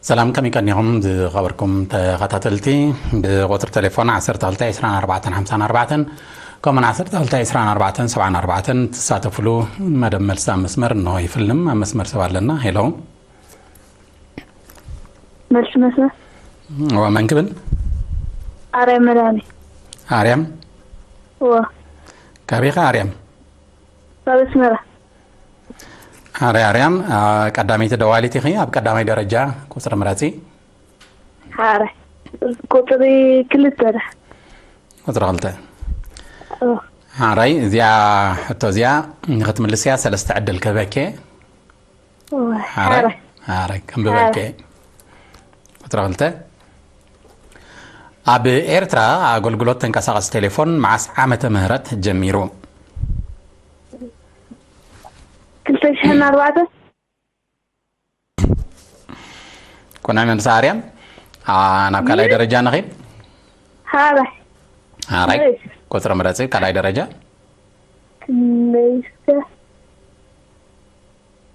ሰላም፣ ከመይ ቀኒኹም ዝኸበርኩም ተኸታተልቲ? ብቁጽሪ ቴሌፎን ዓሰርተ ክልተ ዕስራን ኣርባዕተን ሓምሳን ኣርባዕተን ከምኡን ዓሰርተ ክልተ ዕስራን ኣርባዕተን ሰብዓን ኣርባዕተን ትሳተፍሉ መደብ መልሲ ኣብ መስመር እንሆ ይፍልም። ኣብ መስመር ሰብ ኣለና። ሄሎ። መልሲ መስመር። እወ፣ መን ክብል? ኣርያም መድሃኔ። ኣርያም? እወ። ካበይ ኢኻ ኣርያም? ካብ ኣስመራ። ኣርያም፣ ኣርያም፣ አ፣ ቀዳመይቲ ደዋሊት ኢኺ። ኣብ ቀዳማይ ደረጃ ቁጽሪ ምረጺ። ሓራይ። ቁጽሪ ክልተ ዳ። ቁጽሪ ክልተ። ኦ። ሓራይ፣ እዚኣ ሕቶ እዚኣ ንኽትምልስያ ሰለስተ ዕድል ክህበኪ። ኦ፣ ሓራይ። ሓራይ። ሓራይ፣ ከንብበልኪ። ሓራይ። ቁጽሪ ክልተ። ኣብ ኤርትራ ኣገልግሎት ተንቀሳቐሲ ቴሌፎን መዓስ ዓመተ ምህረት ጀሚሩ? ክልተ ሽሕን ኣርባዕተን። ኮነ መልሲ ኣርያም። አ፣ ናብ ካልኣይ ደረጃ ንኺድ። ሓራይ። ሓራይ። መሬት። ቁጽሪ ምረጺ፣ ካልኣይ ደረጃ። ክልተ፣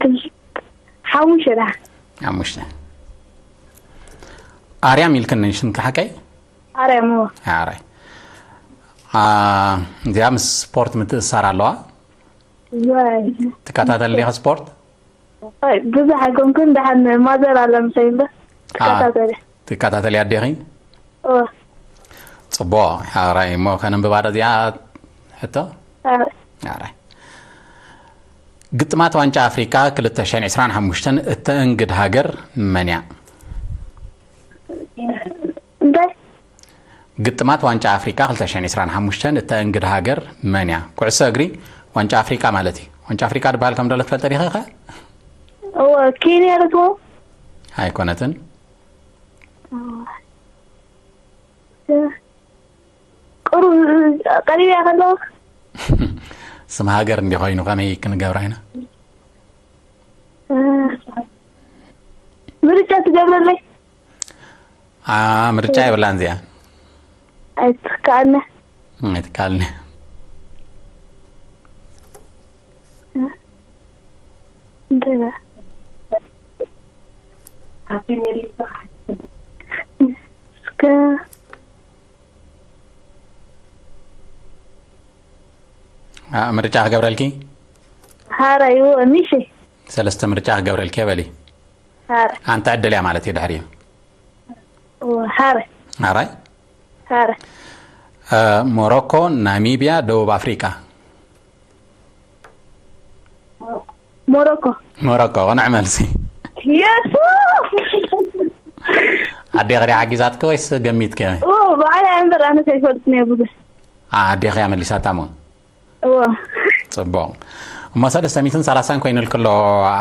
ክል-፣ ሓሙሽተ ደሓን። ሓሙሽተ። ኣርያም ኢልክኒ ሽምኪ ሓቀይ? ኣርያም፣ እወ። ኣርያም። አ፣ እዚኣ ምስ ስፖርት ምትእስሳር ኣለዋ። ዋይ። ትከታተል ዲኻ ስፖርት? ኣይ፣ ብዙሕ ኣይኮንኩን፣ ደሓን ማዘር ኣላ ምሳይ እምበር። አ፣ ትከታተል። ትከታተሊ ኣዴኺ? እወ። ጽቡቕ፣ ሓራይ። እሞ ከነንብባ ዶ እዚኣ ሕቶ? ኣረ። ኣረ። ግጥማት ዋንጫ ኣፍሪቃ ክልተ ሽሕን ዕስራን ሓሙሽተን እተእንግድ ሃገር መን እያ? እንታይ? ግጥማት ዋንጫ ኣፍሪቃ ክልተ ሽሕን ዕስራን ሓሙሽተን እተእንግድ ሃገር መን እያ? ኩዕሶ እግሪ ዋንጫ ኣፍሪቃ ማለት እዩ። ዋንጫ ኣፍሪቃ ዝበሃል ከም ደሎ ትፈልጠ ዲኻ ኸ? እወ፣ ኬንያ ዶ ትኸውን? ኣይኮነትን። እወ። ቁሩብ ቀሪብያ ከለኹ። ስም ሃገር እንዲ ኮይኑ ከመይ ክንገብራ ኢና? ምርጫ ትገብረለይ? አ፣ ምርጫ የብላን እዚኣ። ኣይትከኣልኒ። ኣይትከኣልኒ። እንታይ በ-? እስከ አ፣ ምርጫ ክገብረልኪ? ሓራይ፣ እወ፣ ሚሺ። ሰለስተ ምርጫ ክገብረልኪ በሊ። ሓራይ። ኣንታ ዕድል እያ ማለት እዩ ድሕሪኡ። እወ፣ ሓራይ። ሓራይ? ሓራይ። እ፣ ሞሮኮ፣ ናሚብያ፣ ደቡብ ኣፍሪቃ። ሞሮኮ። ሞሮኮ፣ ቅኑዕ መልሲ። የሱ! ኣዴኺ ድያ ሓጊዛትኪ ወይስ ገሚትኪ? ኦ፣ ባዕላ እምበር ኣነ ኣይፈልጥን እየ ብዙሕ። ኣ፣ ኣዴኺ እያ መሊሳታ እሞ? እወ። ጽቡቕ። እሞ ሰለስተ ሚእትን ሰላሳን ኮይኑልኪ ኣሎ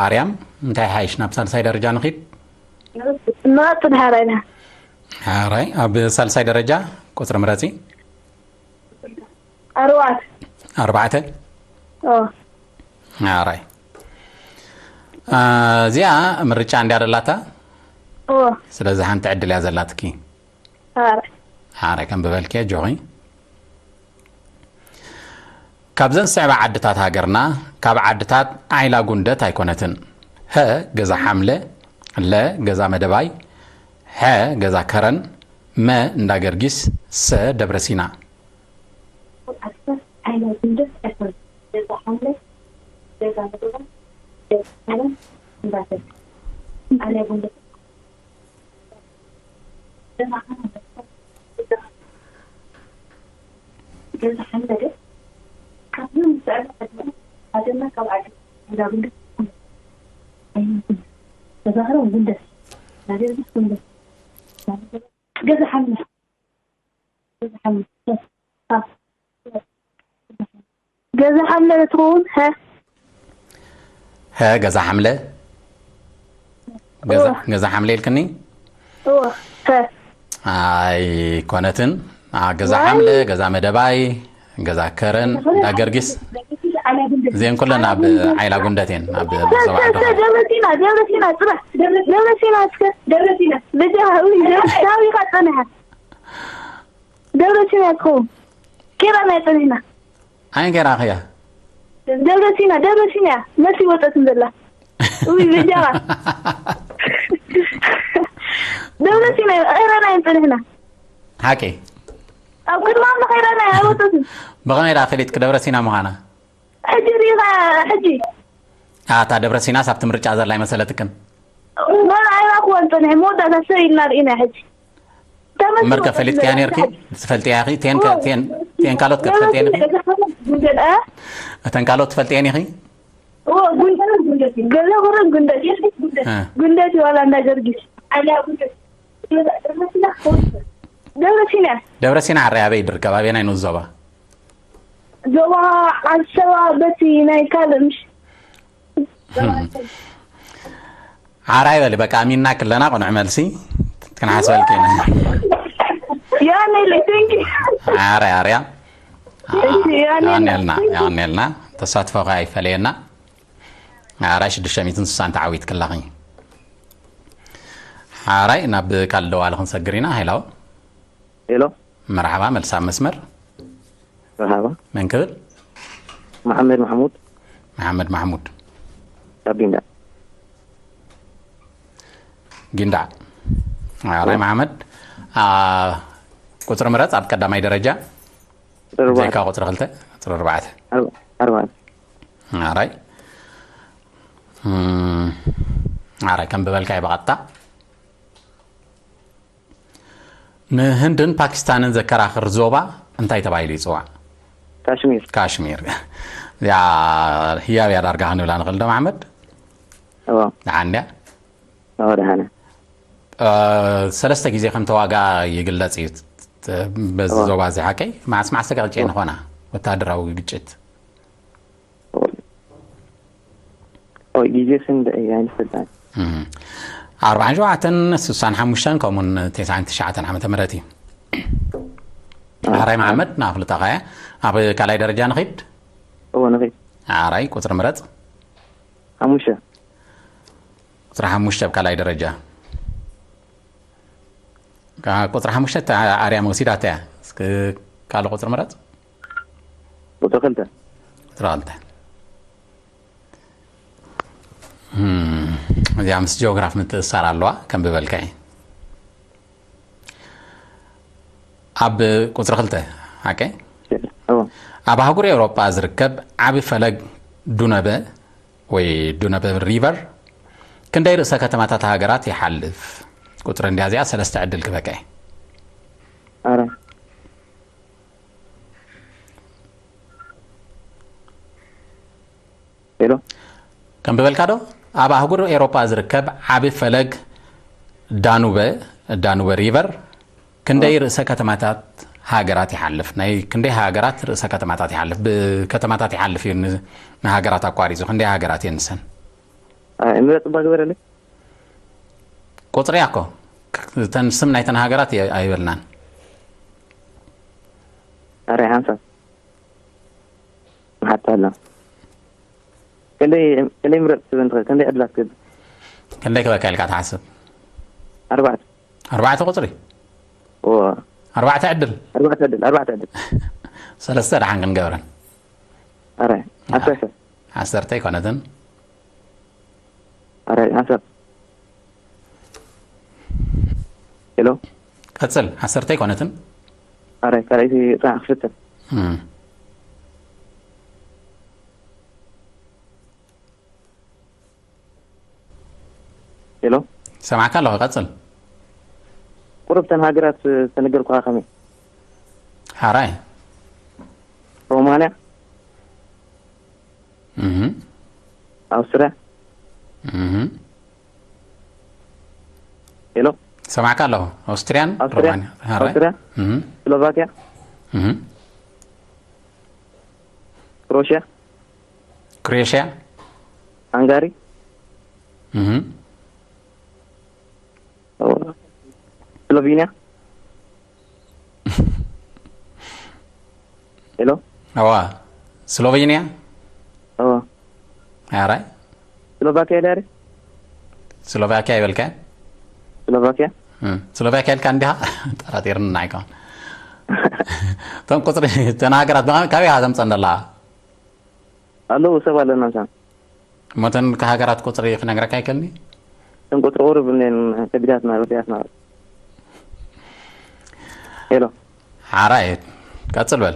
ኣርያም። እንታይ ሓይሽ፣ ናብ ሳልሳይ ደረጃ ንኺድ? ንቐጽል ሓራይ ኢና። ሓራይ፣ ኣብ ሳልሳይ ደረጃ ቁጽሪ ምረጺ። ኣርባዕተ። ኣርባዕተ? ኦ። ኣራይ። አ፣ እዚኣ ምርጫ እንድያ ደላታ? ኦ። ስለዚ ሓንቲ ዕድል እያ ዘላትኪ። ኣራይ። ኣራይ፣ ከም ብበልኪ ኣጆኺ። ካብዘን ዝስዕባ ዓድታት ሃገርና፣ ካብ ዓድታት ዓይላ ጉንደት ኣይኮነትን። ሀ፣ ገዛ ሓምለ፣ ለ፣ ገዛ መደባይ፣ ሐ፣ ገዛ ከረን፣ መ፣ እንዳ ገርጊስ፣ ሰ፣ ደብረ ሲና። ገዛ ሓምለ። ገዛ ሓምለ ትኸውን? ሀ። ሀ፣ ገዛ ሓምለ። ገዛ፣ እወ። ገዛ ሓምለ ኢልክኒ? እወ፣ ሀ። ኣይኮነትን። አ፣ ገዛ ዋይ። ሓምለ፣ ገዛ መደባይ፣ ገዛ ከረን፣ እንዳ ገርጊስ። እዚአን ኩለን ኣብ ዓይላ ጉንደት እየን፣ ኣብ ተ-፣ ዞባ ተ-፣ ዓዲ ተ-፣ ኾነ። ደብረ ሲና፣ ደብረ ሲና፣ ጽባሕ። ደብረ ሲና እስከ። ደብረ ሲና። ብጃ፣ ውይ፣ ደብረ ሲና፣ ውይ፣ ቃ ጸንሐ። ደብረ ሲና ትኸውን። ኬራ ናይ ጸኒሕና። ኣየን ኬራ ኸያ? ደብረ ሲና፣ ደብረ ሲና እያ። መልሲ ወጸት ዘላ። ውይ፣ ብጃኻ። ንሕና። ሓቂ። ኣብ ቅድሚ ኣምላኽ ኢለና ኣይወጡትን። ብኸመይ ደኣ ፈሊጥኪ ደብረ ሲና ምዃና? ሕጂ ርኢኻ፣ ሕጂ። ኣታ ደብረ ሲናስ ኣብቲ ምርጫ ዘላ ኣይመሰለትክን? ወላ ኣይራእኽዋን ጸኒሐ፣ መወዳእታ ሰብ ኢልና ርኢና ሕጂ። ተመስገን እምበርከ ፈሊጥክያ ነርኪ? ፈሊጥክያ። ትፈልጥያ ኢኺ? ቴን ከ-፣ ቴን፣ ቴን ካልኦት ከ ትፈልጥያ ኢኺ? ጉንደት፣ እ? እተን ካልኦት ትፈልጥየን ኢኺ? ኦ፣ ጉንደት፣ ጉንደት። ገለ ጉረን ጉንደት። እ። ጉንደት ዋላ እንዳ ጀርጊስ። ደብረ ሲና። ደብረ ሲና ዓረ ኣበይ ይርከብ? ኣበየናይ ንኡስ ዞባ? ዞባ ዓሰባ በቲ ናይ ካልእ ምሽ-፣ ዓራይ በሊ፣ በቃ ኣሚንና ክለና ቅኑዕ መልሲ ክንሓስበልኪ ኢና። ያኔለ፣ thank you። ዓራይ ኣርያ። እሺ፣ ያኔለ። የቐንየልና፣ የቐንየልና። ተሳትፎኻ ኣይፈለየና። ዓራይ ሽዱሽተ ሚእትን ስሳን ተዓዊትክላኺ። ዓራይ ናብ ካልእ ደዋሊ ክንሰግር ኢና። ሄሎ። ሄሎ። መርሓባ፣ መልሲ ኣብ መስመር። መርሓባ። መን ክብል? መሓመድ ማሕሙድ። መሓመድ ማሕሙድ። ካብ ጊንዳዕ። ጊንዳዕ። ኣራይ ኦ። መሓመድ፣ አ፣ ቁጽሪ ምረጽ ኣብ ቀዳማይ ደረጃ። ቁጽሪ ኣርባዕተ። ብዘይካ ቁጽሪ ክልተ፣ ቁጽሪ ኣርባዕተ። ኣርባ-፣ ኣርባዕተ። ኣራይ። እም፣ ኣራይ ከም ብበልካ ይበቐጣ። ንህንድን ፓኪስታንን ዘከራኽር ዞባ እንታይ ተባሂሉ ይጽዋዕ? ካሽሚር። ካሽሚር። እዚኣ ህያብ እያ ዳርጋ ክንብላ ንኽእል ዶ መሓመድ? እዎ። ደሓን ድያ? እዎ፣ ደሓን እያ። እ፣ ሰለስተ ግዜ ከም ተዋጋ ይግለጽ እዩ። ት-፣ ት-፣ በዚ እዎ። ዞባ እዚ ሓቀይ? መዓስ መዓስ ተጋጭየን እዎ። ዝኾና ወታደራዊ ግጭት? ኦይ፣ ግዜ ስንደ እያ ይፈልጣል። እም። ኣርባዓን ሸውዓተን፣ ስሳን ሓሙሽተን፣ ከምኡውን ተስዓን ትሽዓተን ዓመተ ምህረት እዩ። ኣዎ። ኣራይ መሓመድ፣ ናፍልጣኻ እያ። ኣብ ካልኣይ ደረጃ ንኺድ? እዎ፣ ንኺድ። ኣራይ፣ ቁጽሪ ምረጽ። ሓሙሽተ። ቁጽሪ ሓሙሽተ ኣብ ካልኣይ ደረጃ። ካ-፣ ቁጽሪ ሓሙሽተ እታ ኣርያም ወሲዳታ እያ። እስኪ ካልእ ቁጽሪ ምረጽ። ቁጽሪ ክልተ። ቁጽሪ ክልተ። እም፣ እዚኣ ምስ ጂኦግራፍ ምትእስሳር ኣለዋ፣ ከም ብበልካይ። ኣብ ቁጽሪ ክልተ፣ ሓቀይ? እዎ። ኣብ ኣህጉር ኤውሮጳ ዝርከብ ዓቢ ፈለግ ዱነበ ወይ ዱነበ ሪቨር ክንደይ ርእሰ ከተማታት ሃገራት ይሓልፍ? ቁጽሪ እንድያ እዚኣ፣ ሰለስተ ዕድል ክበካ እየ። ኣረ። ሄሎ። ከም ብበልካ ዶ? ኣብ ኣህጉር ኤውሮጳ ዝርከብ ዓቢ ፈለግ ዳኑበ፣ ዳኑበ ሪቨር ክንደይ ኣዎ። ርእሰ ከተማታት ሃገራት ይሓልፍ? ናይ ክንደይ ሃገራት ርእሰ ከተማታት ይሓልፍ? ብከተማታት ይሓልፍ እዩ ን-፣ ንሃገራት ኣቋሪጹ። ክንደይ ሃገራት እየን ንሰን? ኣይ፣ ምረጽ እባ ግበረለይ። ቁጽሪ እያ እኮ። እተን ስም ናይተን ሃገራት እየ-፣ ኣይበልናን። ኣረ፣ ሓንሳብ። መሓታ ኣሎ። ክንደይ፣ ክንደይ ምረጽ ትብል እንተ-፣ ክንደይ ዕድላት ክህብ? ክንደይ ክበካ ኢልካ ትሓስብ? ኣርባዕተ። ኣርባዕተ ቁጽሪ? እዎ። ኣርባዕተ ዕድል? ኣርባዕተ ዕድል፣ ኣርባዕተ ዕድል። ሰለስተ ደሓን ክንገብረን። ኣረ፣ ዓሰርተ። ዓሰርተ ኣይኮነትን። ኣረ፣ ሓንሳብ። ሄሎ። ቀጽል፣ ዓሰርተ ኣይኮነትን። ኣረ፣ ካልኣይቲ ጥራሕ ክፍትን። እም። ሄሎ። ሰማዕካ ኣለኹ፣ ቀጽል። ቁሩብ ተን ሃገራት ዝተነገርኩኻ ከመይ? ሓራይ። ሮማንያ። እህ። ኣውስትርያ። እህ። ሄሎ። ሰማዕካ ኣለኹ። ኣውስትርያን ኣውስትርያ። ሮማንያ። ሓራይ። ኣውስትርያ። እህ። ስሎቫክያ። እህ። ክሮሽያ። ክሮኤሽያ። ሃንጋሪ። እህ። ስሎቬንያ። ሄሎ። ኣዋ። ስሎቬንያ። ኣዋ። ኣራይ። ስሎቫክያ ዳሪ? ስሎቫክያ ይበልካ? ስሎቫክያ። እም፣ ስሎቫክያ ኢልካ እንዲኻ? ጠራጢርና ኣይኮን። እቶም ቁጽሪ፣ እተን ሃገራት ብኸ-፣ ካበይ ኢኻ ተምጸን ዘለኻ? ኣለዉ፣ ሰብ ኣለና ምሳና። እሞ እተን ሃገራት ቁጽሪ ክነግረካ ይከልኒ? እተን ቁጽሪ ቁሩብ እኔን ከቢዳትና፣ ረዲኣትና። ሄሎ። ሓራይ፣ ቀጽል በል።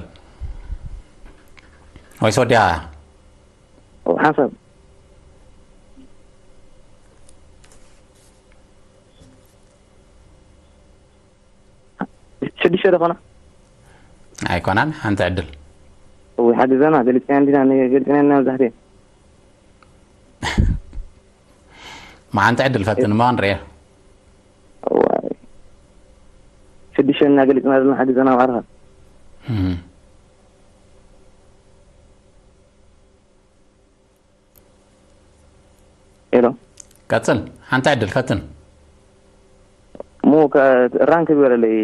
ወይስ ወዲያ? ሓንሳብ። ሽዱሽተ ዶ ኾና? ኣይኮናን፣ ሓንቲ ዕድል። እወ፣ ሓግዘና፣ ገሊጽና እንዲና፣ ገሊጽና ኢና መብዛሕትኡ። መዓንቲ ዕድል ፈትን እሞ ንርኤ። እዋይ። ሽዱሽተ እናገሊጽና ዘለና ሓግዘና ባዕልኻ። እም። ሄሎ። ቀጽል፣ ሓንቲ ዕድል ፈትን። እሞ ከ-፣ ራንክ ዝበለለይ።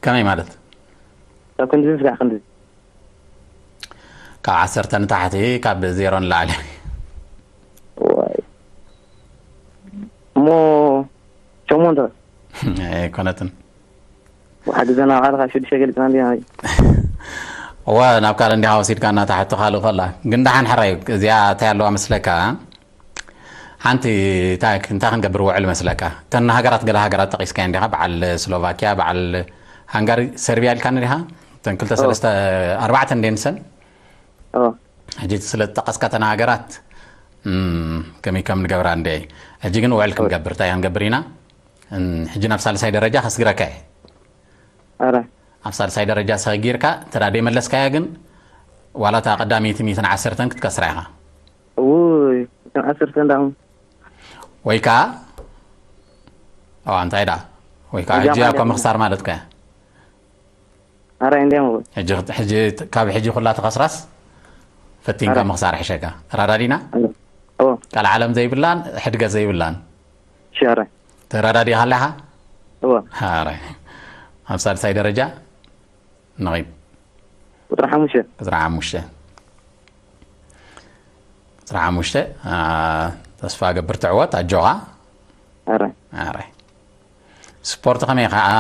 ከመይ ማለት? ካብ ክንድዚ ስጋዕ ክንድዚ። ካብ ዓሰርተ ንታሕቲ፣ ካብ ዜሮ ንላዕሊ። ዋይ። እሞ ሸሞንተ። ኣይኮነትን። ወሓዲ ዘና ባዕልኻ ሽዱሽተ ገሊጽና እንዲና። እወ፣ ናብ ካልእ እንዲኻ ወሲድካ እናተሓቱ ካልእ ከላ። ግን ደሓን ሕራይ፣ እዚኣ እንታይ ኣለዋ መስለካ? ሓንቲ እንታይ እንታይ ክንገብር ውዕል መስለካ? እተን ሃገራት፣ ገለ ሃገራት ጠቒስካየን ዲኻ? በዓል ስሎቫኪያ፣ በዓል ሃንጋሪ፣ ሰርቢያ ኢልካኒ ዲኻ? እተን ክልተ ኦ። ሰለስተ ኣርባዕተ እንዴንሰን? ኦ። ሕጂ ስለ ዝጠቐስካ እተን ሃገራት፣ እም፣ ከመይ ከም ንገብራ እንዴ። ሕጂ ግን ውዕል ኦ። ክንገብር፣ እንታይ ክንገብር ኢና? እም፣ ሕጂ ናብ ሳልሳይ ደረጃ ከስግረካ እየ። ኣረ። ኣብ ሳልሳይ ደረጃ ሰጊርካ፣ እንተ ደኣ ደይመለስካያ ግን፣ ዋላ እታ ቀዳመይቲ ሚእትን ዓሰርተን ክትከስራ ኢኻ። ውይ፣ እተን ዓሰርተ እንዳኹም። ወይ ከኣ፣ ኦ፣ እንታይ ደኣ? ወይ ከኣ እዚኣ ሕጂ ማለት ያኮ ነው። ምኽሳር ማለት እኮ እያ። ኣረ፣ እንዲያም እኮ። ሕጂ፣ ሕጂ፣ ካብ ሕጂ ኩላ ትኸስራስ፣ ፈቲንካ ኣረ። ምኽሳር ይሕሸካ። ተራዳዲና? ኣረ። ኦ። ቃል ዓለም ዘይብላን፣ ሕድገት ዘይብላን። እሺ፣ ኣረ። ተራዳዲኻ ኣለኻ? እወ። ኣረ። ኣብ ሳልሳይ ደረጃ? ንኺድ። ቁጽሪ ሓሙሽተ። ቁጽሪ ሓሙሽተ። ቁጽሪ ሓሙሽተ፣ አ፣ ተስፋ እገብር ትዕወት፣ ኣጆኻ። ኣረ። ኣረ። ስፖርት ከመይ ኢኻ? አ፣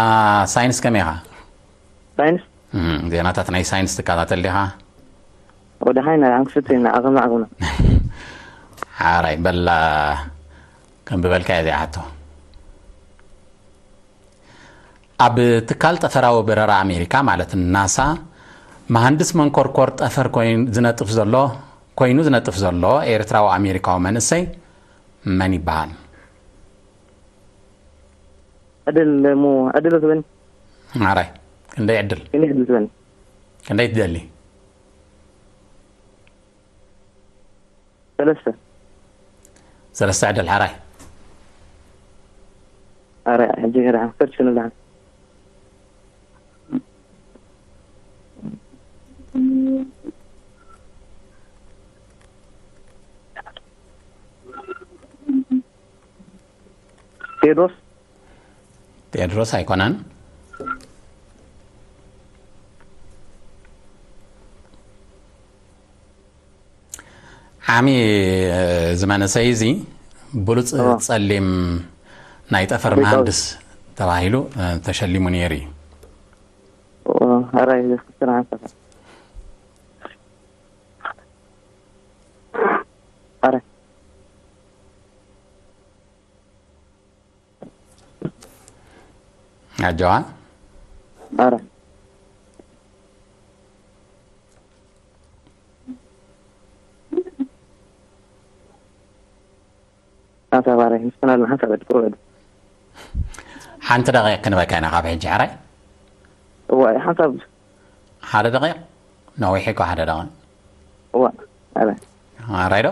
ሳይንስ ከመይ ኢኻ? ሳይንስ? እም፣ ዜናታት ናይ ሳይንስ ትከታተል ዲኻ? ወደ ሓይና፣ ኣንክፍት ኢና፣ ዓቕምና፣ ዓቕምና። ሓራይ፣ በላ፣ ከም ብበልካ እያ እዚኣ ሕቶ። ኣብ ትካል ጠፈራዊ በረራ ኣሜሪካ፣ ማለት ናሳ፣ መሃንድስ መንኮርኮር ጠፈር ኮይኑ ዝነጥፍ ዘሎ፣ ኮይኑ ዝነጥፍ ዘሎ ኤርትራዊ ኣሜሪካዊ መንእሰይ መን ይበሃል? ዕድል እሞ፣ ዕድል ትበኒ? ማዕራይ፣ ክንደይ ዕድል? ክንደይ ዕድል ትበኒ? ክንደይ ትደሊ? ሰለስተ። ሰለስተ ዕድል ሓራይ። ኣረ፣ ሕጂ ገና ፈርሽ ንብላ። ቴድሮስ። ቴድሮስ ኣይኮነን። ዓሚ፣ እ፣ እዚ መንእሰይ እዚ ብሉጽ ኦ። ጸሊም ናይ ጠፈር ኣፍሪቃዊ። መሃንድስ ተባሂሉ፣ እ፣ ተሸሊሙ ነይሩ እዩ። ኦ፣ ኣራይ ዘፍክር ሓንሳብ። ኣረ። ኣጆዋ። ኣረ። ሓንሳብ ኣረ፣ ምስክና ኣለና፣ ሓንሳብ ዕድል ቁሩብ ዕድል። ሓንቲ ደቂቕ ክንበካ ኢና ካብ ሕጂ፣ ሕራይ? እዋ፣ ሓንሳብ። ሓደ ደቂቕ? ነዊሕ እኮ ሓደ ደቂቕ። እዋ፣ ኣረ። ሕራይ ዶ?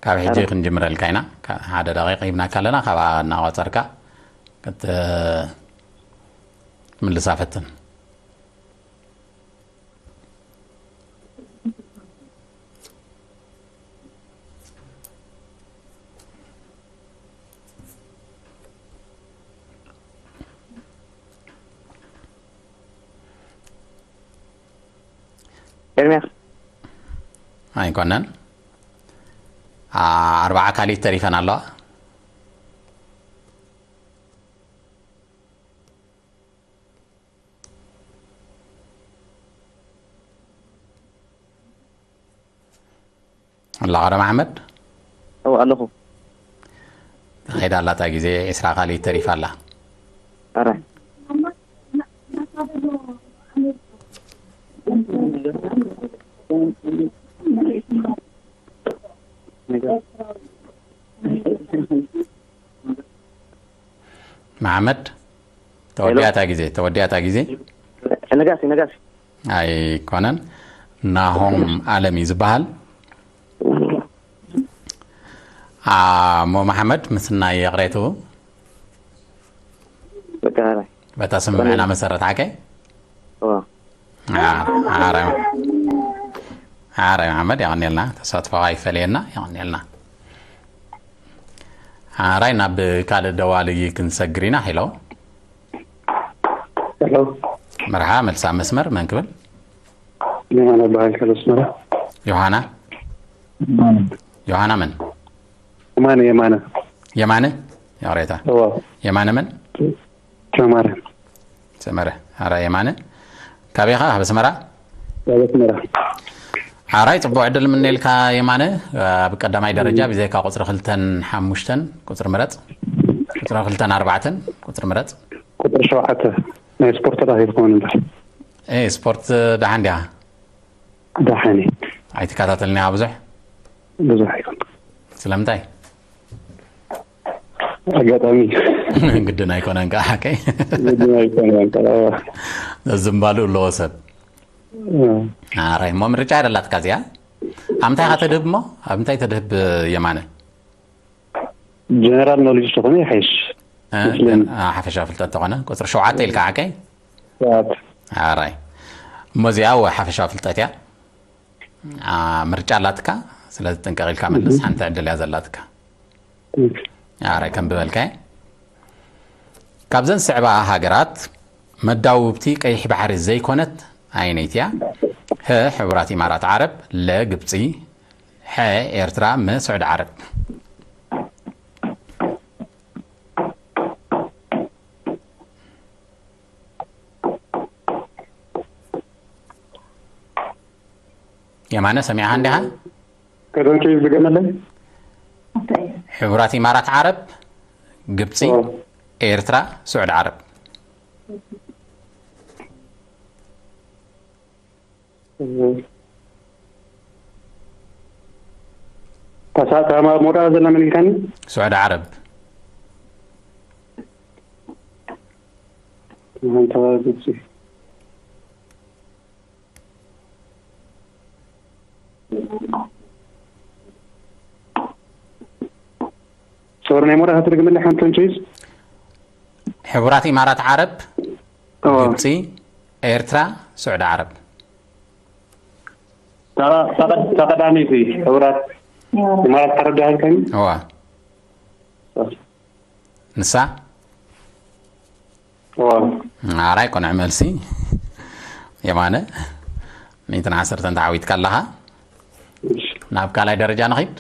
ካብ ሕጂ ኣረ። ክንጅምረልካ ኢና። ካ-፣ ሓደ ደቂቕ ሂብናካ ኣለና፣ ካብኣ እናቖጸርካ ክትምልሳ ፈትን። ኤርምያስ። ኣይኮነን። ኣ-፣ ኣርባዓ ካሊት ተሪፈን ኣለዋ። ኣላ ቀደም ኣሕመድ? እው ኣለኹ። ተኸይዳ ኣላ እታ ግዜ፣ ዒስራ ካሊት ተሪፋ ኣላ። ኣረ። መሓመድ፣ ተወዲኣታ ግዜ፣ ተወዲኣታ ግዜ። ነጋሲ፣ ነጋሲ። ኣይኮነን። ናሆም ኣለም እዩ ዝበሃል። ኣሞ መሓመድ፣ ምስናይ የቕሬቱ። በቃ፣ ኣራይ። በታ ስምምዕና መሰረት፣ ሓቀይ? እዋ። ኣ-፣ ኣራይ። ኣራይ መሓመድ፣ የቐንየልና። ተሳትፎኻ ይፈለየና፣ የቐንየልና። ኣራይ፣ ናብ ካልእ ደዋሊ ክንሰግር ኢና። ሄሎ። ሄሎ። መርሓ፣ መልሳ መስመር፣ መን ክብል? ዮሃና በሃል፣ ካብ ኣስመራ። ዮሃና? የማነ። ዮሃና መን? የማነ፣ የማነ። የማነ? ይቕሬታ። እዋ። የማነ መን? ሰመረ። ሰመረ። ኣራ የማነ። ካበይ ኢኻ? ካብ ኣስመራ? ካብ ኣስመራ። ሓራይ፣ ጽቡቕ ዕድል ምነየልካ የማነ። ኣብ ቀዳማይ ደረጃ ብዘይካ ቁጽሪ ክልተን ሓሙሽተን ቁጽሪ ምረጽ። ቁጽሪ ክልተን ኣርባዕተን ቁጽሪ ምረጽ። ቁጽሪ ሸውዓተ። ናይ ስፖርት ዳኺ ትኸውን እምበር። ኤ፣ ስፖርት ደሓን ድያ? ደሓን እየ። ኣይትከታተልንያ ብዙሕ? ብዙሕ ኣይኮን። ስለምንታይ? ኣጋጣሚ። ግድን ኣይኮነን ከዓ፣ ሓቀይ? ግድን ኣይኮነን ከዓ። ዘዝምባሉ ኣለዎ ሰብ። እ። ኣራይ፣ እሞ ምርጫ ኣይደላትካ እዚኣ። ኣብ ምንታይ ኢኻ ተድህብ እሞ? ኣብ ምንታይ ተድህብ የማነ? ጀነራል ኖሌጅ ተኾነ ይሓይሽ። እ፣ ይመስለኒ። ጀን-፣ አ፣ ሓፈሻዊ ፍልጠት ተኾነ። ቁጽሪ ሸውዓተ ኢልካ፣ ሓቀይ? ሸውዓተ። ኣራይ። እሞ እዚኣ ወ-፣ ሓፈሻዊ ፍልጠት እያ። አ፣ ምርጫ ኣላትካ፣ ስለዚ ጥንቅቕ ኢልካ መልስ፣ እህ። ሓንቲ ዕድል እያ ዘላትካ። እህ። ኣረ፣ ከም ዝበልካዮ፣ ካብዘን ዝስዕባ ሃገራት መዳውብቲ ቀይሕ ባሕሪ ዘይኮነት ኣየነይቲ እያ? ሀ፣ ሕቡራት ኢማራት ዓረብ፣ ለ፣ ግብፂ፣ ሐ፣ ኤርትራ፣ መ፣ ስዑዲ ዓረብ። የማነ፣ ሰሚዕኻ እንዲኻ? ከደንከ ዝገመለይ? ሕቡራት ኢማራት ዓረብ፣ ግብፂ፣ ኦ። ኤርትራ፣ ስዑዲ ዓረብ። እህ። ታሳ-፣ ታማ-፣ ሞዳ ዘላ መን ኢልካኒ? ስዑዲ ዓረብ። ኣንታ ግብፂ። ሶሪ፣ ናይ ሞዳ ክትድግምለይ ሓንቲ እንቺዝ? ሕቡራት ኢማራት ዓረብ፣ እዎ። ግብፂ፣ ኤርትራ፣ ስዑዲ ዓረብ። ታ-፣ ታ-፣ ታ ቀዳመይቲ ሕቡራት ኢማራት ዓረብ ዳሃልካኒ? እዋ። ንሳ? እዋ። ኣራይ፣ ቅኑዕ መልሲ። የማነ፣ ሚእትን ዓሰርተን ተዓዊትካ ኣለኻ። እሺ። ናብ ካልኣይ ደረጃ ንኺድ።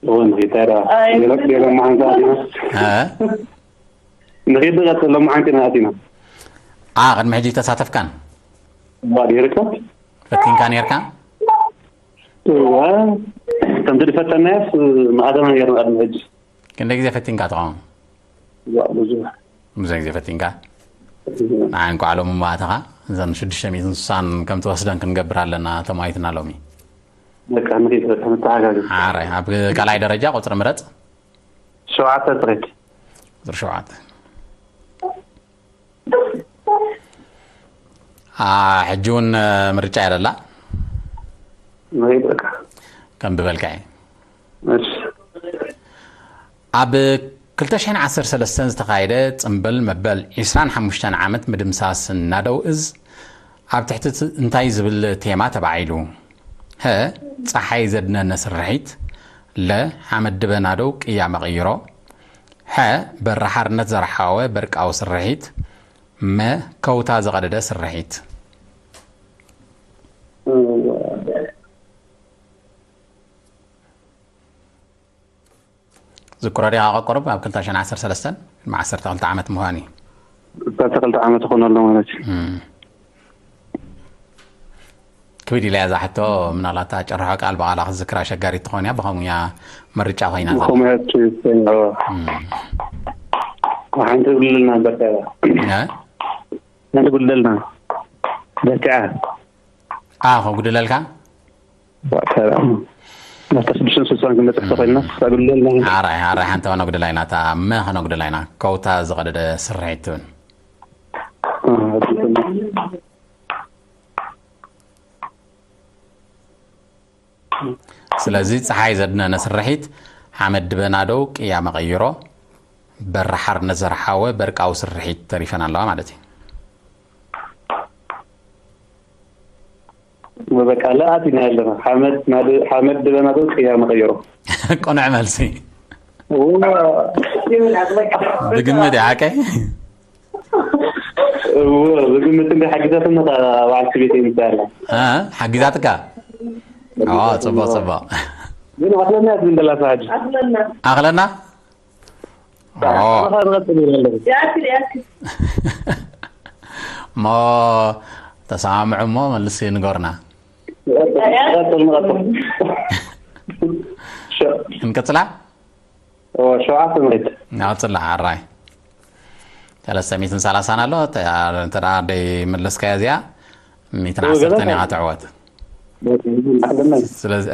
እወ፣ ንኺድ። ታዲያ ኣይ። ገለ-፣ ገለ መዓንጣ ኣቲና። እ? ንኺድ፣ ንቐጽል። ሎማዓንቲ ኢና ኣቲና። ኣ፣ ቅድሚ ሕጂ ተሳተፍካን? እዋ፣ ጌርካ? ፈቲንካ ኔርካ? እዋ፣ ከምቲ ዝፈተናያስ፣ መኣዘና ጌርና ቅድሚ ሕጂ። ክንደይ ግዜ ፈቲንካ ትኸውን? እዋ፣ ብዙሕ። ብዙሕ ግዜ ፈቲንካ? ብዙሕ። ንዓይ እንኳዕ ሎሚ መባእትኻ፣ እዘን ሽዱሽተ ሚእትን ስሳን ከም ትወስደን ክንገብር ኣለና፣ ተማሂትና ሎሚ። በቃ፣ ንኺድ፣ በቃ፣ ንተሓጋገዝ። ሓራይ፣ ኣብ ካልኣይ ደረጃ ቁጽሪ ምረጽ። ሸውዓተ ጽሬት። ቁጽሪ ሸውዓተ። ኣ፣ ሕጂ እውን፣ እ፣ ምርጫ እያ ዘላ። ንኺድ፣ በቃ። ከም ዝበልካ እየ። እሺ። ኣብ ክልተ ሽሕን ዓሰርተ ሰለስተን ዝተኻየደ ጽምብል መበል ዕስራን ሓሙሽተን ዓመት ምድምሳስ ናደው እዝ ኣብ ትሕቲ ት-፣ እንታይ ዝብል ቴማ ተባዒሉ? ሀ፣ ጸሓይ ዘድነነ ስርሒት፣ ለ፣ ሓመድ ድበ ናደው ቅያ መቐይሮ፣ ሐ፣ በሪ ሓርነት ዘርሓወ በርቃዊ ስርሒት፣ መ፣ ከውታ ዝቐደደ ስርሒት። ዝክሮ ዲኻ ቆቆሩብ ኣብ ክልተ ሽሕን ዓሰርተ ሰለስተን፣ ቅድሚ ዓሰርተ ክልተ ዓመት ምዃን እዩ። ዓሰርተ ክልተ ዓመት ይኾን ኣሎ ማለት እዩ። እም። ክብድ ኢላ እያ እዛ ሕቶ፣ ምናልባት ኣጨርሖ ቃል ብቓላ ክትዝክራ ኣሸጋሪት ትኸውን እያ፣ ብኸምኡ እያ ምርጫ ኮይና ዘላ። ብኸምኡ እያ ትሰምዖ። እም። ሓንቲ ጉልልና በቃ። እ? ሓንቲ ጉልልና። በቃ። ኣ ከጉድለልካ። ናብታ ሽዱሽተን ስልሳን ክንበፅሕ ተኾይንና ክሳብ ግድለልና። ኣራይ ኣራይ ሓንቲ ከነጉድላ ኢና፣ እታ መ ከነጉድላ ኢና። ከውታ ዝቐደደ ስርሒት ትብል። ስለዚ ፀሓይ ዘድነነ ስርሒት ሓመድ ድበናደው ቅያ መቐይሮ፣ በረሓር ነዘርሓወ በርቃዊ ስርሒት ተሪፈን ኣለዋ ማለት እዩ። በቃ ለኣት ኢና ያለና ሓመድ ድበናደው ቅያ መቐይሮ። ቅኑዕ መልሲ። ብግምት ሓቀይ። ብግምት እንደ ሓጊዛትና በዓልቲ ቤት ይምታያላ። ሓጊዛትካ? ጽቡቅ ጽቡቅ። ግን ኣክለና ዝንደላ ሳጅ ኣክለና? ንቐጽል ይላለን። እሞ ተሰማምዑ እሞ መልሲ ንገሩና። ንቐጽል ንቐጽል። እንቅጽላ? ሸውዓተ መሬት ናውፅላ ሓራይ ሰለስተ ሚእትን ሰላሳን ኣሎ። እንተ ደይ መለስካያ እዚኣ ሚእትን ዓሰርተን ኢኻ ትዕወት። ስለዚ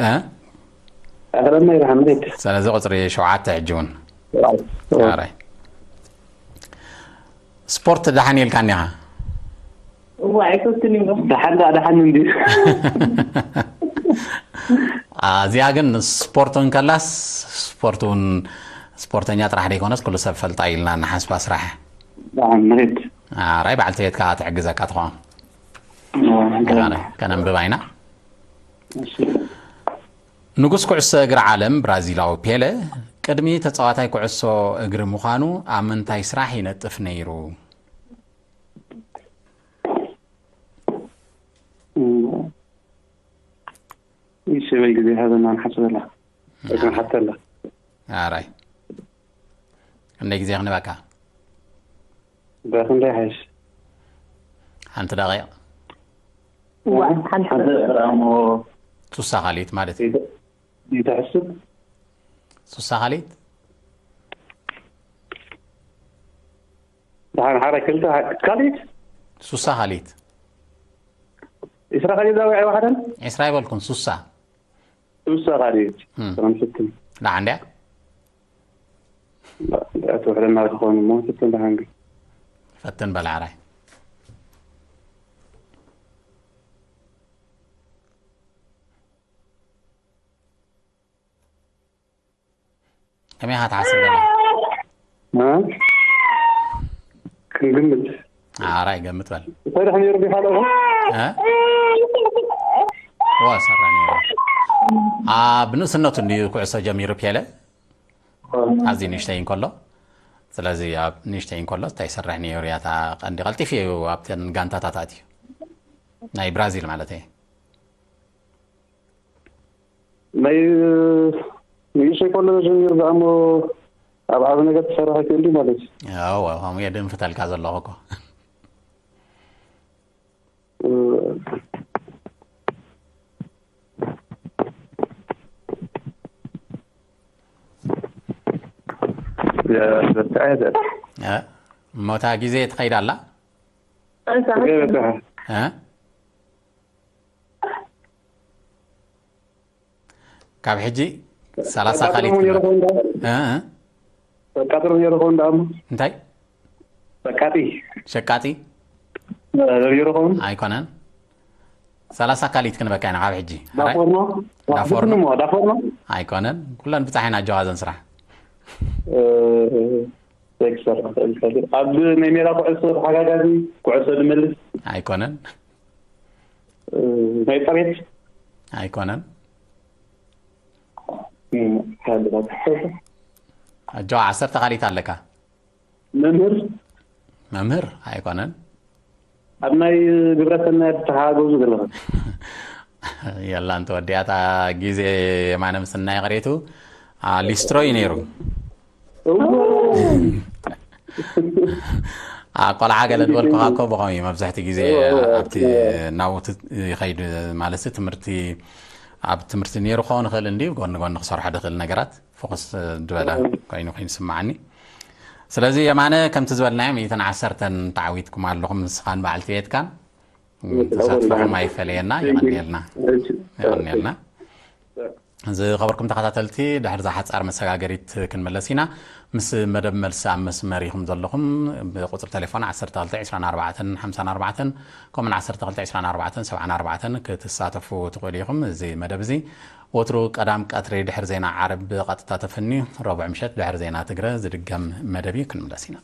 ስለዚ ቁፅሪ ሸውዓተ ሕጂ እውን ሓራይ ስፖርት ደሓን ኢልካ እኒኻ። እዋ ኣይፈትን እሞ ደሓን ደኣ ደሓን እንድዩ። እዚኣ ግን ስፖርት እውን ከላስ ስፖርት እውን ስፖርተኛ ጥራሕ ደይኮነስ ኩሉ ሰብ ፈልጣ ኢልና ንሓስባ ስራሕ ደሓን መሬት ራይ በዓልቲ ቤትካ ትሕግዘካ ትኸውን። ከነንብባ ኢና። እሺ። ንጉስ ኩዕሶ እግሪ ዓለም ብራዚላዊ ፔለ ቅድሚ ተጻዋታይ ኩዕሶ እግሪ ምዃኑ ኣብ ምንታይ ስራሕ ይነጥፍ ነይሩ? ይስበይ ግዜ ሃበና ንሓስበላ። እዛ ሓተላ ኣራይ ክንደይ ግዜ ክንበካ? በክንደይ ሓይሽ ሓንቲ ደቂቕ እዋ ሓንቲ ሓንቲ ደቂቕ እሞ ሱሳ ካልኢት ማለት እዩ። ይተሕስብ ሱሳ ካልኢት ደሓን ሓደ ክልተ ካልኢት ሱሳ ካልኢት ኢስራ ካልኢት ዛዊ ኣይዋሓደን ዒስራ ኣይበልኩን ሱሳ ሱሳ ካልኢት እም። ሰላም ስትን ደሓን ድያ? ትውሕደና ዝኾኑ እሞ ስትን ደሓን ግን ፈትን በል ሓራይ። ከመይ ኢኻ ትሓስብ ዘለኻ? እ? ክንግምት ሓራይ ገምት በል። እንታይ ደሓን ነይሩ ቢካ ኣለኹ እ? ዋ ሰራ ነይሩ። ኣብ ንእስነቱ እንድዩ ኩዕሶ ጀሚሩ ፔለ ኣብዚ ንእሽተይ እንከሎ። ስለዚ ኣብ ንእሽተይ እንከሎ እንታይ ይሰርሕ ነይሩ እያ እታ ቀንዲ። ቀልጢፉ እዩ ኣብተን ጋንታታት ኣትዩ። ናይ ብራዚል ማለት እየ። ናይ ንእሽተይ ከሎ ጀሚሩ ደኣ እሞ ኣብ ዓቢ ነገር ትሰርሕ ኣይክእል ድዩ ማለት እዩ እወ ከምኡ እየ ድንፍተልካ ዘለኹ እኮ። በርትዐ ዘ እ? እሞ እታ ግዜ ትኸይድ ኣላ። በርትዐ እ? ካብ ሕጂ ሰላሳ ካሊት ነይሩ ትብል። ኸውን ደኣ እ? እ? በቃጥር ነይሩ ኸውን ደኣ እሞ እንታይ በቃጢ ሸቃጢ ነይሩ ኸውን ኣይኮነን። ሰላሳ ካሊት ክንበካ ኢና ካብ ሕጂ። ሓራይ? ዳፎርኖ ዳፎርኖ። ዳፎርኖ ዳፎርኖ ኣይኮነን። ኩለን ብጻሕ ኢና ኣጀዋዘን ስራሕ። ዘይክሰርሕ ክእል ይኽእል ኣብ ናይ ሜዳ ኩዕሶ ተሓጋጋዚ ኩዕሶ ዝመልስ ኣይኮነን። ናይ ፀሬት ኣይኮነን። ሓልታት ኣጆ ዓሰርተ ካሊት ኣለካ። መምህር መምህር ኣይኮነን። ኣብ ናይ ግብረሰናይ ተሓጋገዙ ዘለኹ የላ እንተወዲኣታ ግዜ የማነ ምስናይ ቅሬቱ ሊስትሮ እዩ ነይሩ። ቆልዓ ገለ ዝበልኩኻ እኮ ብኸም እዩ መብዛሕቲ ግዜ ኣብቲ ናውቲ ይኸይድ ማለት ትምህርቲ ኣብ ትምህርቲ ነይሩ ክኸውን ይኽእል እንዲ ጎኒ ጎኒ ክሰርሖ ድኽእል ነገራት ፎከስ ዝበለ ኮይኑ ኮይኑ ይስምዓኒ። ስለዚ የማነ ከምቲ ዝበልናዮ ሚእትን ዓሰርተን ተዓዊትኩም ኣለኹም ንስኻን በዓልቲ ቤትካን። ተሳትፎኹም ኣይፈለየና። የቐንየልና። የቐንየልና። ዝኸበርኩም ተኸታተልቲ፣ ድሕሪ እዛ ሓጻር መሰጋገሪት ክንመለስ ኢና። ምስ መደብ መልሲ ኣብ መስመር ኢኹም ዘለኹም። ብቁጽሪ ቴሌፎን ዓሰርተ ክልተ ዕስራን ኣርባዕተን ሓምሳን ኣርባዕተን፣ ከምኡውን ዓሰርተ ክልተ ዕስራን ኣርባዕተን ሰብዓን ኣርባዕተን ክትሳተፉ ትኽእሉ ኢኹም። እዚ መደብ እዚ ወትሩ ቀዳም ቀትሪ ድሕሪ ዜና ዓረብ ብቐጥታ ተፈንዩ፣ ረቡዕ ምሸት ድሕሪ ዜና ትግረ ዝድገም መደብ እዩ። ክንምለስ ኢና።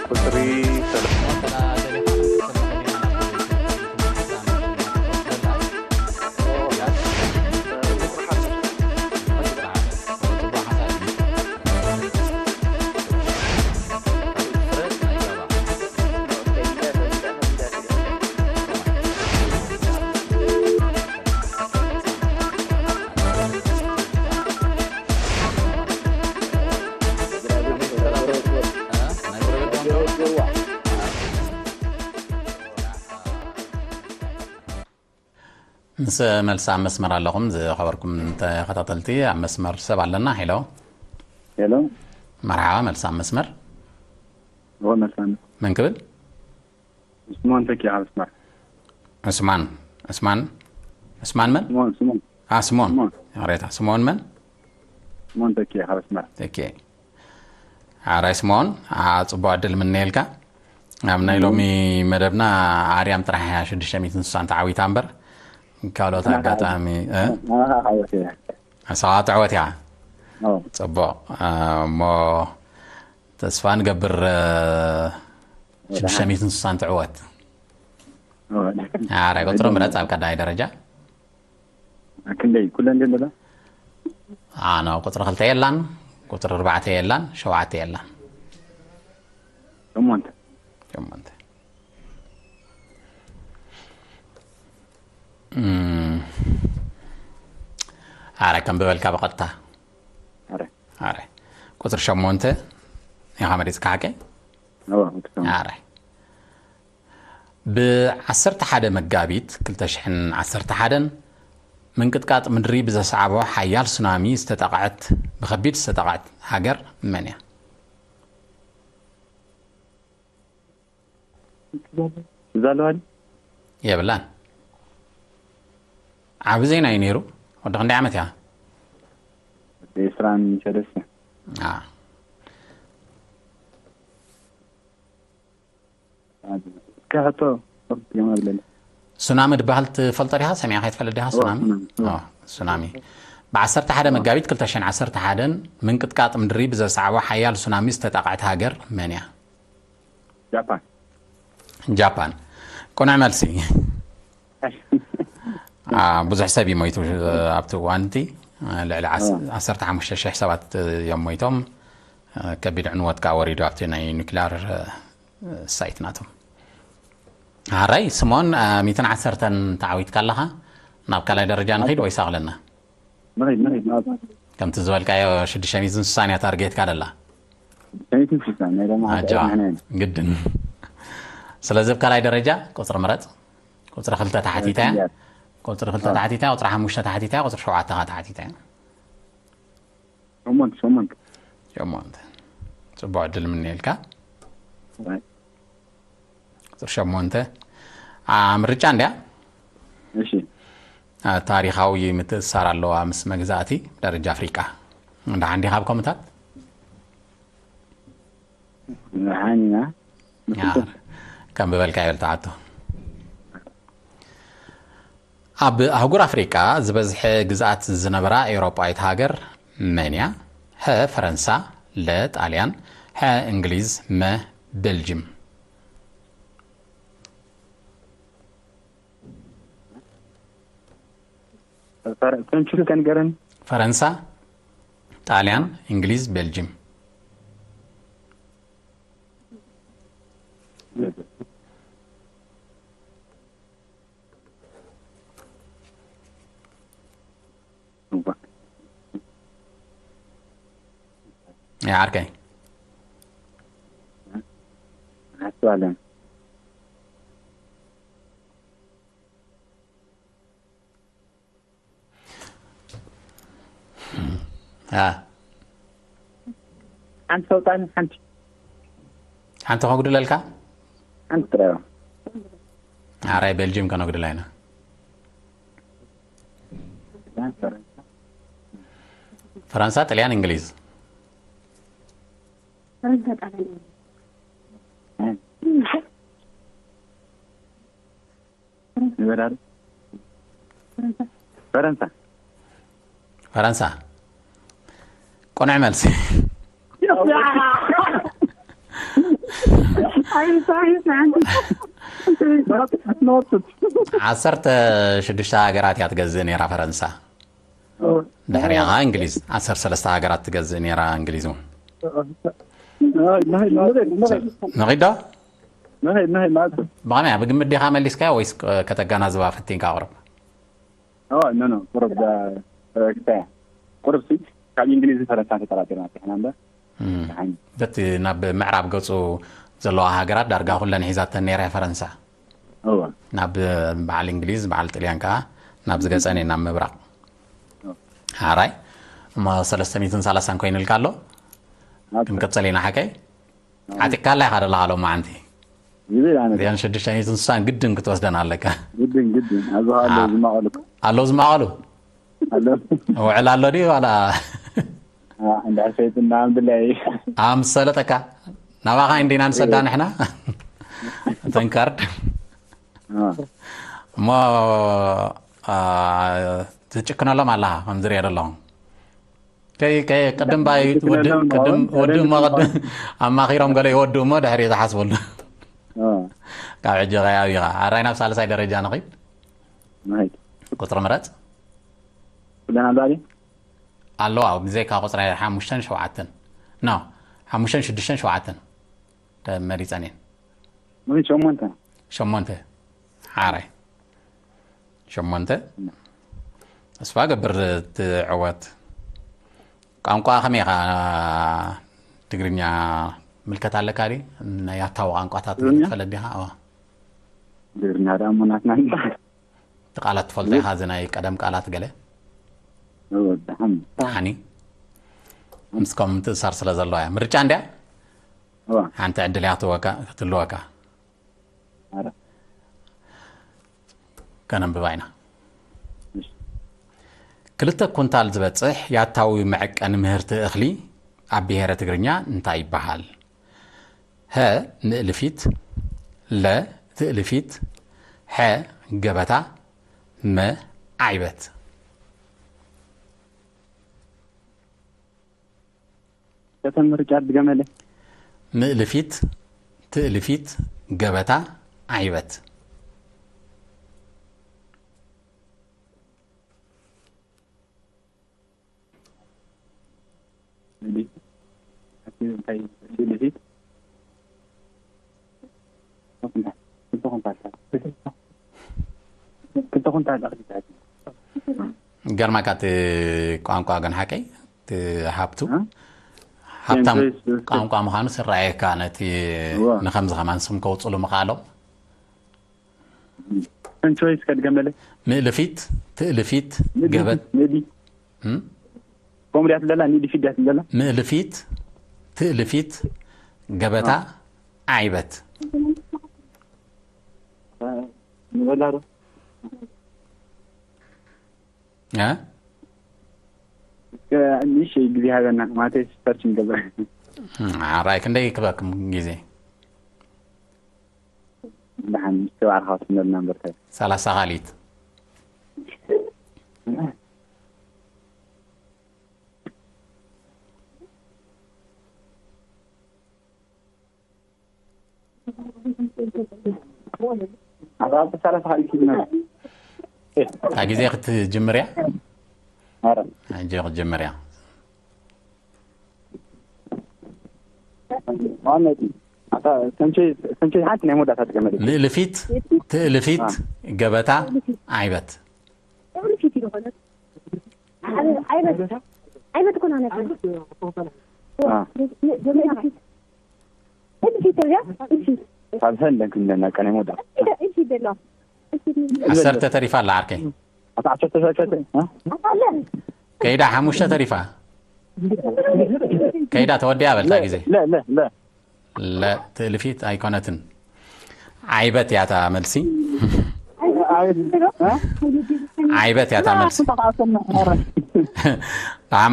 ቁጽሪ ምስ መልሲ ኣብ መስመር ኣለኹም ዝኸበርኩም ተኸታተልቲ፣ ኣብ መስመር ሰብ ኣለና። ሄሎ። ሄሎ። መርሓባ፣ መልሲ ኣብ መስመር። እወ፣ መልሲ ኣብ መስመር። መን ክብል? ስሞን ተኪ ኣብ መስመር። ዑስማን፣ ዑስማን፣ ዑስማን መን? ስሞን፣ ስሞን። አ፣ ስሞን። ስሞን። ይቕሬታ፣ ስሞን መን? ስሞን ተኪ ኣብ መስመር። ተኪ። ሓራይ ስምኦን፣ ኣ፣ ጽቡቕ ዕድል ምነየልካ። ኣብ ናይ ሎሚ መደብና ኣርያም ጥራሕ እያ ሽዱሽተ ሚእትን ስሳን ተዓዊታ እምበር፣ ካልኦት ኣጋጣሚ፣ እ? ንስኻ ዓወት እያ። ንስኻ ትዕወት እያ። ኣዎ። ጽቡቕ። እ፣ እሞ ተስፋ ንገብር፣ እ፣ ሽዱሽተ ሚእትን ስሳን ትዕወት። ኣዎ። ኣረ፣ ቁጽሪ ምረጽ ኣብ ቀዳማይ ደረጃ። ክንደይ? ኩለን ድየን ዘለዋ? ኣነ ቁጽሪ ክልተ የላን፣ ቁጽሪ ኣርባዕተ የላን፣ ሸውዓተ የላን። ሸሞንተ። ሸሞንተ። እም። ኣረ፣ ከም ዝበልካ ብቐጥታ። ኣረ። ኣረ። ቁጽሪ ሸሞንተ ኢኻ መሪጽካ ሓቀይ? እወ፣ ቁጽሪ ሸሞንተ። ኣረ። ብዓሰርተ ሓደ መጋቢት ክልተ ሽሕን ዓሰርተ ሓደን ምንቅጥቃጥ ምድሪ ብዘስዓቦ ሓያል ሱናሚ ዝተጠቕዐት፣ ብኸቢድ ዝተጠቕዐት ሃገር መን እያ? ትዛለዋ ድያ? የብላን። ዓቢ ዜና እዩ ነይሩ። ወዲ ክንደይ ዓመት እያ? ወዲ ዕስራን ሰለስተን። አ። እስከ ሕቶ የማግለል። ሱናሚ ዝበሃል ትፈልጦ ዲኻ? ሰሚዕካ ኣይትፈልጥ ዲኻ? እወ፣ ሱናሚ? ሱናሚ፣ እወ። ኦ፣ ሱናሚ። ብዓሰርተ ሓደ መጋቢት ክልተ ሽሕን ዓሰርተ ሓደን ምንቅጥቃጥ ምድሪ ብዘስዓቦ ሓያል ሱናሚ ዝተጠቕዐት ሃገር መን እያ? ጃፓን። ጃፓን። ቅኑዕ መልሲ። አ፣ ብዙሕ ሰብ እዩ ሞይቱ፣ እ፣ ኣብቲ እዋን እቲ፣ እ፣ ልዕሊ ዓስ-፣ እ። ዓሰርተ ሓሙሽተ ሽሕ ሰባት፣ እ፣ እዮም ሞይቶም። እ፣ ከቢድ ዕንወት ከኣ ወሪዱ ኣብቲ ናይ ኑክሊያር፣ እ፣ ሳይት ናቶም። ሃራይ ስሞን፣ እ፣ ሚእትን ዓሰርተን ተዓዊትካ ኣለኻ። ናብ ካልኣይ ደረጃ ንኺድ ወይስ ኣቕለና? ንኺድ፣ ንኺድ፣ ናብ ከምቲ ዝበልካዮ ሽዱሽተ ሚእትን ስሳን እያ ታርጌትካ ደላ። ሽዱሽተ ሚእትን ስሳን ናይ ሎሚ ኣጃ፣ ንሕና ኢና። ግድን። ስለዚ ኣብ ካልኣይ ደረጃ ቁጽሪ ምረጽ። ቁጽሪ ክልተ ተሓቲታ እያ። ቁጽሪ ክልተ አ። ተሓቲታ እያ፣ ቁጽሪ ሓሙሽተ ተሓቲታ እያ፣ ቁጽሪ ሸውዓተ ከኣ ተሓቲታ እያ። ሸሞንተ፣ ሸሞንተ። ሸሞንተ። ጽቡቕ ዕድል ምንየልካ። ኣይ። ቁጽሪ ሸሞንተ። ኣ፣ ምርጫ እንድያ? እሺ። ኣ፣ ታሪኻዊ ምትእስሳር ኣለዋ ምስ መግዛእቲ ደረጃ ኣፍሪቃ። ደሓን ዲኻ ኣብ ከምኡታት? ደሓን ኢና። ያ፣ ከም ዝበልካዮ በል ተሓቶ። ኣብ ኣህጉር ኣፍሪቃ ዝበዝሐ ግዝኣት ዝነበራ ኤውሮጳዊት ሃገር መን እያ? ሐ ፈረንሳ፣ ለ ጣልያን፣ ሐ እንግሊዝ፣ መ ቤልጅም። ፈረ-፣ ፈረንቹ ከንገረን። ፈረንሳ፣ ጣልያን፣ እንግሊዝ፣ ቤልጅም። እዋ። ያ ዓርከይ። ኣስተዋለን። ያ ሓንቲ ሰውጣን ሓንቲ ሓንቲ ከጉድለልካ ሓንቲ ጥራዮ። ኣራይ ቤልጅም ከነጉድላ ኢና። ፈረንሳ፣ ጥልያን፣ እንግሊዝ። ፈረንሳ፣ ጣልያን፣ እንግሊዝ። ይበዳል። ፈረንሳ። ፈረንሳ። ቁኑዕ መልሲ። I'm sorry, man. ዓሰርተ ሽዱሽተ ሃገራት እያ ትገዝእ ነይራ ፈረንሳ። ድሕሪያ ኸዓ እንግሊዝ ዓሰርተ ሰለስተ ሃገራት ትገዝእ ነይራ፣ እንግሊዝ እውን። ንኺዶ ንኸይድ ንኸይድ ማለት ብኸመይ ብግምት ዲኻ መሊስካዮ ወይስ ከተጋናዝባ ፈቲንካ ኣቕርብ? ኖ ኖ ቁሩብ ክታያ ቁሩብ ሲ ካብ እንግሊዝ ፈረንሳ ተጠራጢርና ርሕና እምበር በቲ ናብ ምዕራብ ገፁ ዘለዋ ሃገራት ዳርጋ ኩለን ሒዛተን ነይራ እያ ፈረንሳ። እወ ናብ በዓል እንግሊዝ በዓል ጥልያን ከዓ ናብ ዝገፀን እየን ናብ ምብራቕ። ሓራይ እሞ ሰለስተ ሚእትን ሰላሳን ኮይኑልካ ኣሎ። ክንቅፅል ኢና ሓቀይ። ዓጢቕካላ ኢኻ ደለኻ ሎማዓንቲ። ይብል ኣነ እዚኣን ሽዱሽተ ሚእትን ስሳን ግድን ክትወስደን ኣለካ። ግድን ግድን ኣብዚ ኣሎ ዝማቐሉ ኣለዉ ዝማቐሉ ኣሎ ውዕል ኣሎ ድዩ ዋላ እንድሕር ሰይጥና ምድላይ ኣምሰለጠካ ናባኻ እንዲና ንሰዳ ንሕና ተንካርድ እሞ ትጭክነሎም ኣለኻ ከም ዝሪኦ ዘለኹም ከይ ከይ ቅድም ባይ ወዲ ቅድም ወዲ እሞ ቅድም ኣማኺሮም ገለ ይወዱ እሞ ድሕሪ ዝሓስበሉ ካብ ሕጂ ከይ ኣብኻ ኣራይ ናብ ሳልሳይ ደረጃ ንኺድ ንኸይድ ቁፅሪ ምረፅ ኩለን ኣለዋ ድዩ ኣለዋ ብዘይካ ቁፅሪ ሓሙሽተን ሸውዓተን ኖ ሓሙሽተን ሽዱሽተን ሸውዓተን መሪፀን እየን ንኸይድ ሸሞንተ ሸሞንተ ሓራይ ሸሞንተ ተስፋ ገብር ትዕወት ቋንቋ ከመይ ኢኻ ትግርኛ ምልከት ኣለካ ዲ ናይ ኣታዊ ቋንቋታት ትግርኛ? ትፈልጥ ዲኻ ትግርኛ ደኣ እሞ ናትና ይበሃል እቲ ቃላት ትፈልጦ ኢኻ እዚ ናይ ቀደም ቃላት ገለ ወድሓም ሓኒ ምስከም ምትእሳር ስለ ዘለዋ እያ ምርጫ እንድያ እዋ ሓንቲ ዕድል እያ ክትወካ ክትልወካ ኣረ ከነንብባ ኢና እሺ ክልተ ኩንታል ዝበፅሕ ያታዊ መዐቀኒ ምህርቲ እኽሊ ኣብ ብሄረ ትግርኛ እንታይ ይበሃል? ሀ ምእልፊት፣ ለ ትእልፊት፣ ሐ ገበታ፣ መ ዓይበት። ከተን ምርጫ ድገመለ ምእልፊት፣ ትእልፊት፣ ገበታ፣ ዓይበት። ገርማካ እቲ ቋንቋ ግን ሓቀይ እቲ ሃብቱ ሃብታም ቋንቋ ምዃኑ ስረኣየካ ነቲ ንከምዚ ከማን ስም ከውፅሉ ምኽኣሎም ሰንቾይስ ከድገመለ ምእልፊት ትእልፊት ገበት ምእዲ ከምኡ ድያ ትብለላ ኒዲ ፊት ድያ ትብለላ ምእልፊት ትእልፊት ገበታ ዓይበት ንበላ ዶ እ? እስከ ንእሽተይ ግዜ ሃበና ማለተይ ሰርች ንገብር ራይ ክንደይ ክበክም ግዜ ደሓን ምስትውዓልካ ክትነልና እምበርታይ ሰላሳ ካሊት ኣርባዕተ ሰላሳ ካሊት ክትነል እታ ግዜ ክትጅምር እያ ኣረ ሕጂ ክትጅምር እያ ዋነቲ ኣታ ሰንቸይ ሰንቸይ ሓንቲ ናይ መወዳእታ ትገመደ ምእልፊት ትእልፊት ገበታ ዓይበት ፊት ዝኾነ ዓይነት ዓይነት ኮና ነገር ካብ ሰንደን ክንደና ቀነ ሞዳ ዓሰርተ ተሪፋ ኣላ ዓርከይ። ኣታዓሰርተ ሸሸተ ከይዳ ሓሙሽተ ተሪፋ ከይዳ ተወዲያ በልካ ግዜ ለለለ ለትእልፊት ኣይኮነትን። ዓይበት ያታ መልሲ። ዓይበት ያታ መልሲ።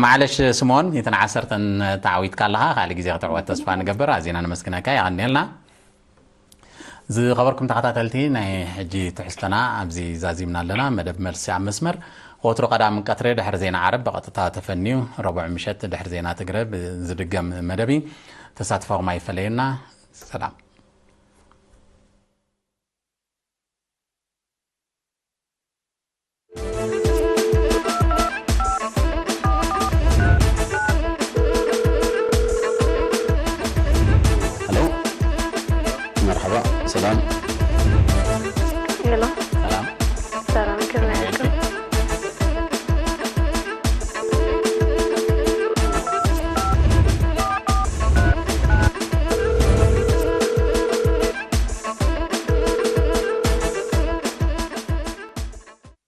ማዕለሽ ስሞን ይተን ዓሰርተን ተዓዊትካ ኣለኻ። ካልእ ግዜ ክትዕወት ተስፋ ንገብር። ኣዚና ነመስግነካ። የቐንየልና። ዝኸበርኩም ተኸታተልቲ ናይ ሕጂ ትሕዝቶና ኣብዚ ዛዚምና ኣለና። መደብ መልሲ ኣብ መስመር ወትሩ ቀዳም ቀትሪ ድሕሪ ዜና ዓረብ ብቐጥታ ተፈንዩ ረቡዕ ምሸት ድሕሪ ዜና ትግረ ዝድገም መደብ እዩ። ተሳትፎኹም ኣይፈለየና። ሰላም።